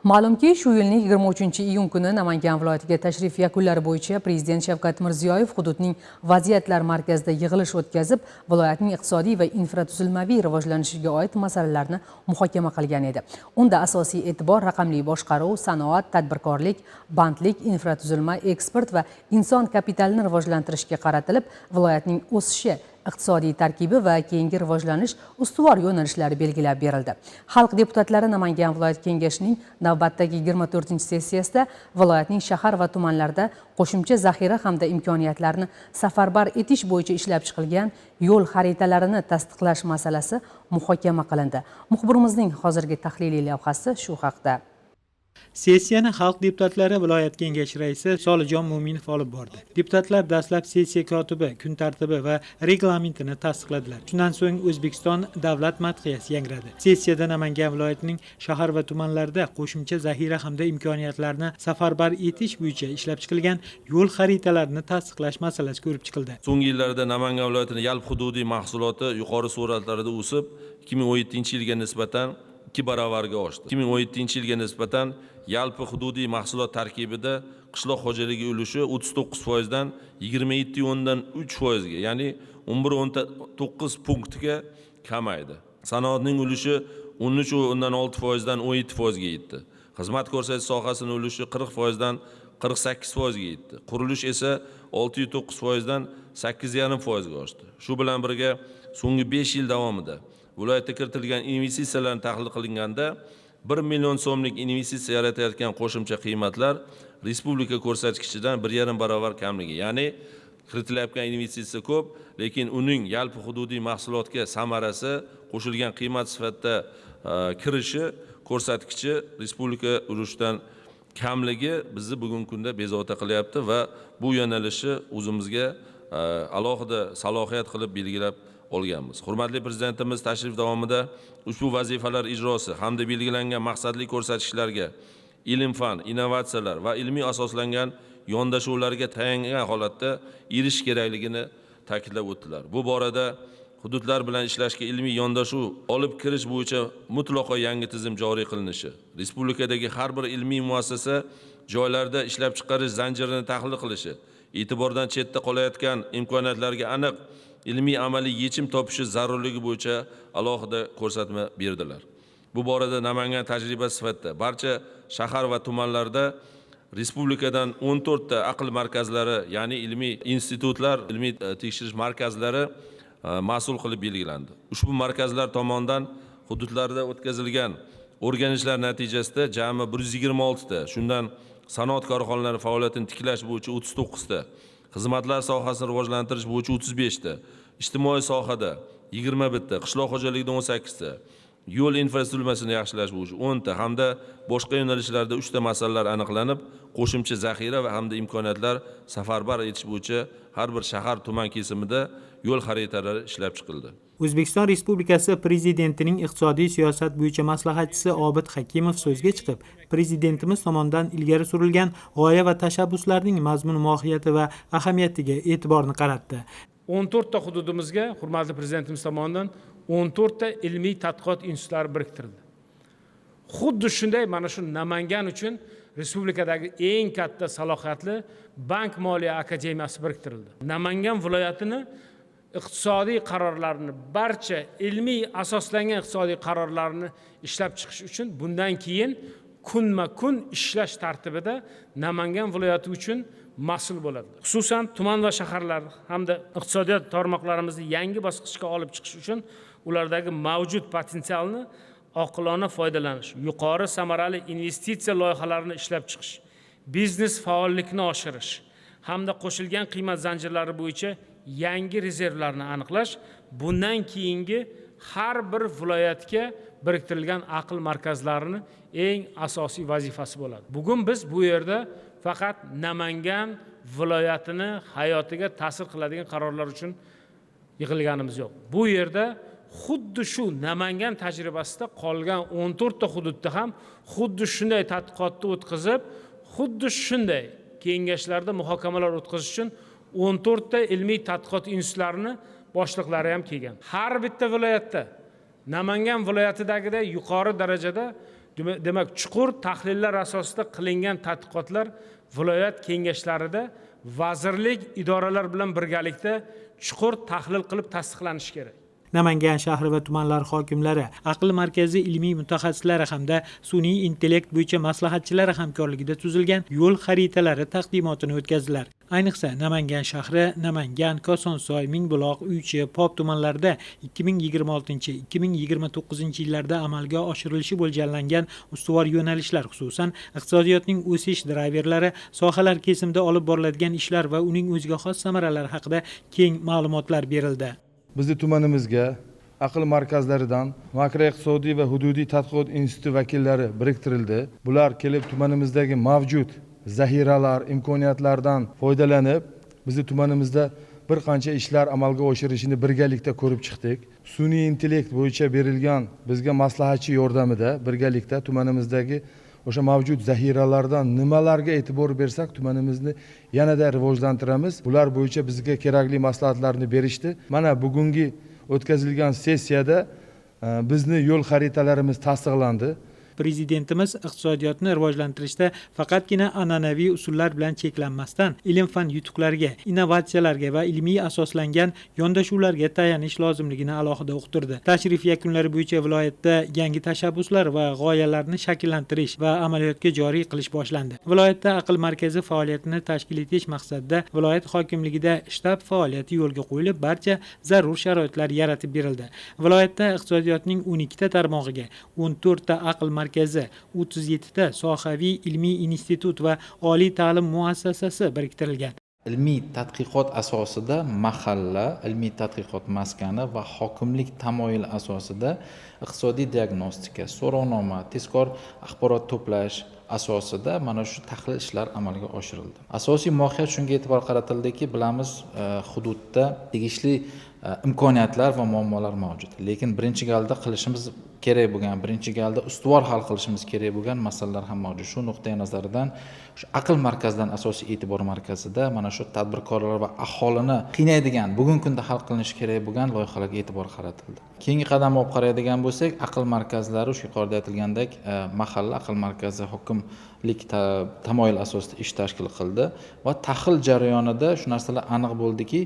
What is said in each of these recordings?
Ma'lumki, shu yilning 23-iyun kuni Namangan viloyatiga tashrif yakunlari bo'yicha Prezident Shavkat Mirziyoyev hududning vaziyatlar markazida yig'ilish o'tkazib, viloyatning iqtisodiy va infratuzilmaviy rivojlanishiga oid masalalarni muhokama qilgan edi. Unda asosiy e'tibor raqamli boshqaruv, sanoat, tadbirkorlik, bandlik, infratuzilma, eksport va inson kapitalini rivojlantirishga qaratilib, viloyatning o'sishi, iqtisodiy tarkibi va keyingi rivojlanish ustuvor yo'nalishlari belgilab berildi. Xalq deputatlari Namangan viloyat kengashining navbatdagi 24-sessiyasida viloyatning shahar va tumanlarida qo'shimcha zaxira hamda imkoniyatlarni safarbar etish bo'yicha ishlab chiqilgan yo'l xaritalarini tasdiqlash masalasi muhokama qilindi. Muxbirimizning hozirgi tahliliy lavhasi shu haqda. Sessiyani xalq deputatlari viloyat kengashi raisi Solijon Mo'minov olib bordi. Deputatlar dastlab sessiya kotibi, kun tartibi va reglamentini tasdiqladilar. Shundan so'ng O'zbekiston davlat madhiyasi yangradi. Sessiyada Namangan viloyatining shahar va tumanlarida qo'shimcha zaxira hamda imkoniyatlarni safarbar etish bo'yicha ishlab chiqilgan yo'l xaritalarini tasdiqlash masalasi ko'rib chiqildi. So'nggi yillarda Namangan viloyatining yalpi hududiy mahsuloti yuqori sur'atlarda o'sib, 2017-yilga nisbatan 2 barobarga oshdi. 2017-yilga nisbatan yalpi hududiy mahsulot tarkibida qishloq xo'jaligi ulushi 39% dan 27.3% ga, ya'ni 11.9 punktga kamaydi. Sanoatning ulushi 13.6% dan 17% ga yetdi. Xizmat ko'rsatish sohasining ulushi 40% dan 48% ga yetdi. Qurilish esa 6.9% dan 8.5% ga oshdi. Shu bilan birga so'nggi 5 yil davomida viloyatga kiritilgan investitsiyalarni tahlil qilinganda 1 million so'mlik investitsiya yaratayotgan qo'shimcha qiymatlar respublika ko'rsatkichidan 1,5 barobar kamligi, ya'ni kiritilayotgan investitsiya ko'p, lekin uning yalpi hududiy mahsulotga samarasi, qo'shilgan qiymat sifatida kirishi ko'rsatkichi respublika ulushidan kamligi bizni bugungi kunda bezovta qilyapti va bu yo'nalishni o'zimizga alohida salohiyat qilib belgilab olganmiz. Hurmatli Prezidentimiz tashrif davomida ushbu vazifalar ijrosi hamda belgilangan maqsadli ko'rsatkichlarga ilm-fan, innovatsiyalar va ilmiy asoslangan yondashuvlarga tayangan holatda erishish kerakligini ta'kidlab o'tdilar. Bu borada hududlar bilan ishlashga ilmiy yondashuv olib kirish bo'yicha mutlaqo yangi tizim joriy qilinishi, respublikadagi har bir ilmiy muassasa joylarda ishlab chiqarish zanjirini tahlil qilishi, e'tibordan chetda qolayotgan imkoniyatlarga aniq ilmiy amaliy yechim topishi zarurligi bo'yicha alohida ko'rsatma berdilar. Bu borada Namangan tajribasi sifatida barcha shahar va tumanlarda respublikadan 14 ta aql markazlari, ya'ni ilmiy institutlar, ilmiy tekshirish markazlari mas'ul qilib belgilandi. Ushbu markazlar tomonidan hududlarda o'tkazilgan o'rganishlar natijasida jami 126 ta, shundan sanoat korxonalari faoliyatini tiklash bo'yicha 39 ta, xizmatlar sohasini rivojlantirish bo'yicha 35 ta, ijtimoiy sohada 21 ta, qishloq xo'jaligida 18 ta, yo'l infratuzilmasini yaxshilash bo'yicha 10 ta hamda boshqa yo'nalishlarda 3 ta masalalar aniqlanib, qo'shimcha zaxira va hamda imkoniyatlar safarbar etish bo'yicha har bir shahar tuman kesimida yo'l xaritalari ishlab chiqildi. O'zbekiston Respublikasi Prezidentining iqtisodiy siyosat bo'yicha maslahatchisi Obid Hakimov so'zga chiqib, Prezidentimiz tomonidan ilgari surilgan g'oya va tashabbuslarning mazmun mohiyati va ahamiyatiga e'tiborni qaratdi. 14 ta hududimizga hurmatli Prezidentimiz tomonidan 14 ta ilmiy tadqiqot institutlari biriktirildi. Xuddi shunday mana shu Namangan uchun respublikadagi eng katta salohiyatli Bank moliya akademiyasi biriktirildi. Namangan viloyatini iqtisodiy qarorlarni, barcha ilmiy asoslangan iqtisodiy qarorlarni ishlab chiqish uchun bundan keyin kunma-kun ishlash tartibida Namangan viloyati uchun mas'ul bo'ladi. Xususan, tuman va shaharlar hamda iqtisodiyot tarmoqlarimizni yangi bosqichga olib chiqish uchun ulardagi mavjud potensialni oqilona foydalanish, yuqori samarali investitsiya loyihalarini ishlab chiqish, biznes faollikni oshirish hamda qo'shilgan qiymat zanjirlari bo'yicha yangi rezervlarni aniqlash bundan keyingi har bir viloyatga biriktirilgan aql markazlarini eng asosiy vazifasi bo'ladi. Bugun biz bu yerda faqat Namangan viloyatini hayotiga ta'sir qiladigan qarorlar uchun yig'ilganimiz yo'q. Bu yerda xuddi shu Namangan tajribasida qolgan 14 ta hududda ham xuddi shunday tadqiqotni o'tkazib, xuddi shunday kengashlarda muhokamalar o'tkazish uchun 14 ta ilmiy tadqiqot institutlarini boshliqlari ham kelgan. Har bitta viloyatda Namangan viloyatidagiday yuqori darajada Demak, chuqur tahlillar asosida qilingan tadqiqotlar viloyat kengashlarida vazirlik, idoralar bilan birgalikda chuqur tahlil qilib tasdiqlanishi kerak. Namangan shahri va tumanlar hokimlari, aql markazi ilmiy mutaxassislari hamda sun'iy intellekt bo'yicha maslahatchilari hamkorligida tuzilgan yo'l xaritalari taqdimotini o'tkazdilar. Ayniqsa, Namangan shahri, Namangan, Kosonsoy, Mingbuloq, Uychi, Pop tumanlarida 2026-2029 yillarda amalga oshirilishi mo'ljallangan ustuvor yo'nalishlar, xususan, iqtisodiyotning o'sish drayverlari, sohalar kesimida olib boriladigan ishlar va uning o'ziga xos samaralari haqida keng ma'lumotlar berildi. Bizni tumanimizga aql markazlaridan makroiqtisodiy va hududiy tadqiqot instituti vakillari biriktirildi. Bular kelib tumanimizdagi mavjud zaxiralar, imkoniyatlardan foydalanib, bizni tumanimizda bir qancha ishlar amalga oshirishini birgalikda ko'rib chiqdik. Sun'iy intellekt bo'yicha berilgan bizga maslahatchi yordamida birgalikda tumanimizdagi o'sha mavjud zaxiralardan nimalarga e'tibor bersak, tumanimizni yanada rivojlantiramiz. Bular bo'yicha bizga kerakli maslahatlarni berishdi. Mana bugungi o'tkazilgan sessiyada bizni yo'l xaritalarimiz tasdiqlandi. Prezidentimiz iqtisodiyotni rivojlantirishda faqatgina an'anaviy usullar bilan cheklanmasdan, ilm-fan yutuqlariga, innovatsiyalarga va ilmiy asoslangan yondashuvlarga tayanish lozimligini alohida uqtirdi. Tashrif yakunlari bo'yicha viloyatda yangi tashabbuslar va g'oyalarni shakllantirish va amaliyotga joriy qilish boshlandi. Viloyatda aql markazi faoliyatini tashkil etish maqsadida viloyat hokimligida shtab faoliyati yo'lga qo'yilib, barcha zarur sharoitlar yaratib berildi. Viloyatda iqtisodiyotning 12 ta tarmog'iga 14 ta aql markazi, 37 ta sohaviy ilmiy institut va oliy ta'lim muassasasi biriktirilgan. Ilmiy tadqiqot asosida mahalla, ilmiy tadqiqot maskani va hokimlik tamoyili asosida iqtisodiy diagnostika, so'rovnoma, tezkor axborot to'plash asosida mana shu tahlil ishlar amalga oshirildi. Asosiy mohiyat shunga e'tibor qaratildiki, bilamiz, hududda tegishli imkoniyatlar va muammolar mavjud. Lekin birinchi galda qilishimiz kerak bo'lgan, birinchi galda ustuvor hal qilishimiz kerak bo'lgan masalalar ham mavjud. Shu nuqtai nazardan shu aql markazidan asosiy e'tibor markazida mana shu tadbirkorlar va aholini qiynaydigan, bugungi kunda hal qilinishi kerak bo'lgan loyihalarga e'tibor qaratildi. Keyingi qadam olib qaraydigan bo'lsak, aql markazlari shu yuqorida aytilgandek, mahalla aql markazi hokimlik tamoyil asosida ish tashkil qildi va tahlil jarayonida shu narsalar aniq bo'ldiki,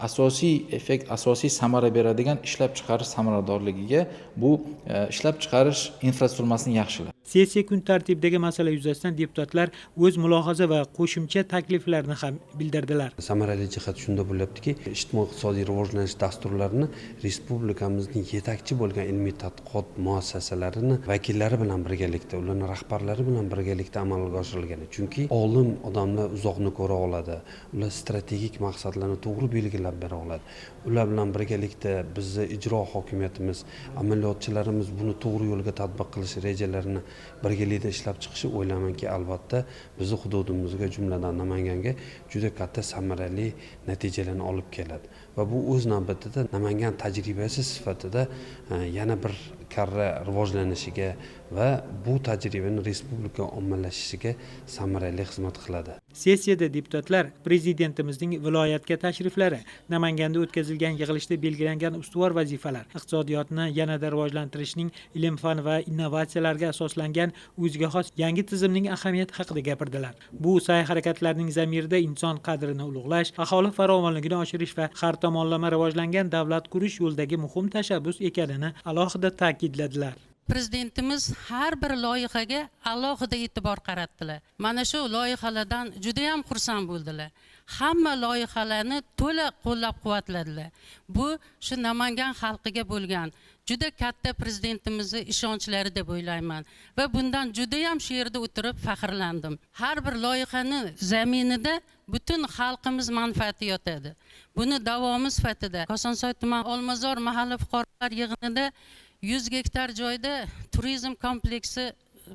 asosiy effekt, asosiy samara beradigan ishlab chiqarish samaradorligiga bu ishlab chiqarish infratuzilmasini yaxshilash. Sessiya kun tartibidagi masala yuzasidan deputatlar o'z mulohaza va qo'shimcha takliflarini ham bildirdilar. Samarali jihat shunda bo'lyaptiki, ijtimoiy-iqtisodiy rivojlanish dasturlarini respublikamizning yetakchi bo'lgan ilmiy tadqiqot muassasalarini vakillari bilan birgalikda, ularning rahbarlari bilan birgalikda amalga oshirilgani. Chunki olim odamlar uzoqni ko'ra oladi, ular strategik maqsadlarni to'g'ri belgilab bera oladi. Ular bilan birgalikda bizni ijro hokimiyatimiz, amaliyotchilarimiz buni to'g'ri yo'lga tatbiq qilish rejalarini birgalikda ishlab chiqishi, o'ylaymanki, albatta bizni hududimizga, jumladan Namanganga juda katta samarali natijalarni olib keladi va bu o'z navbatida Namangan tajribasi sifatida yana bir karra rivojlanishiga va bu tajribani respublika ommalashishiga samarali xizmat qiladi. Sessiyada deputatlar prezidentimizning viloyatga tashriflari, Namanganda o'tkazilgan yig'ilishda belgilangan ustuvor vazifalar, iqtisodiyotni yanada rivojlantirishning ilm-fan va innovatsiyalarga asoslangan o'ziga xos yangi tizimning ahamiyati haqida gapirdilar. Bu sa'y-harakatlarning zamirida inson qadrini ulug'lash, aholi farovonligini oshirish va har tomonlama rivojlangan davlat qurish yo'lidagi muhim tashabbus ekanini alohida ta'kidladilar. Prezidentimiz har bir loyihaga alohida e'tibor qaratdilar. Mana shu loyihalardan juda ham xursand bo'ldilar. Hamma loyihalarni to'la qo'llab-quvvatladilar. Bu shu Namangan xalqiga bo'lgan juda katta prezidentimizning ishonchlari deb o'ylayman va bundan juda ham shu yerda o'tirib faxrlandim. Har bir loyihani zaminida butun xalqimiz manfaati yotadi. Buni davomi sifatida Kosonsoy tuman Olmazor mahalla fuqarolar yig'inida 100 gektar joyda turizm kompleksi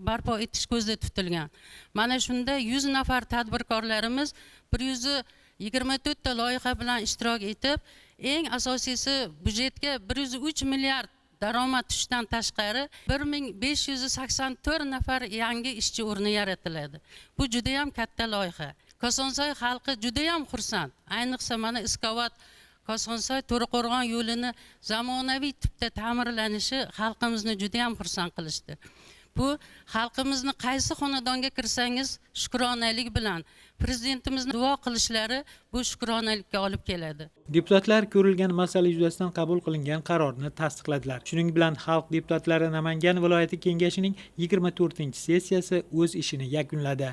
barpo etish ko'zda tutilgan. Mana shunda 100 nafar tadbirkorlarimiz 124 ta loyiha bilan ishtirok etib, eng asosiysi byudjetga 103 milliard daromad tushishdan tashqari 1584 nafar yangi ishchi o'rni yaratiladi. Bu juda ham katta loyiha. Kosonsoy xalqi juda ham xursand. Ayniqsa mana Iskovat Kosonsoy To'raqo'rg'on yo'lini zamonaviy tipda ta'mirlanishi xalqimizni juda ham xursand qilishdi. Bu xalqimizni qaysi xonadonga kirsangiz shukronalik bilan prezidentimizni duo qilishlari bu shukronalikka olib keladi. Deputatlar ko'rilgan masala yuzasidan qabul qilingan qarorni tasdiqladilar. Shuning bilan xalq deputatlari Namangan viloyati kengashining 24-sessiyasi o'z ishini yakunladi.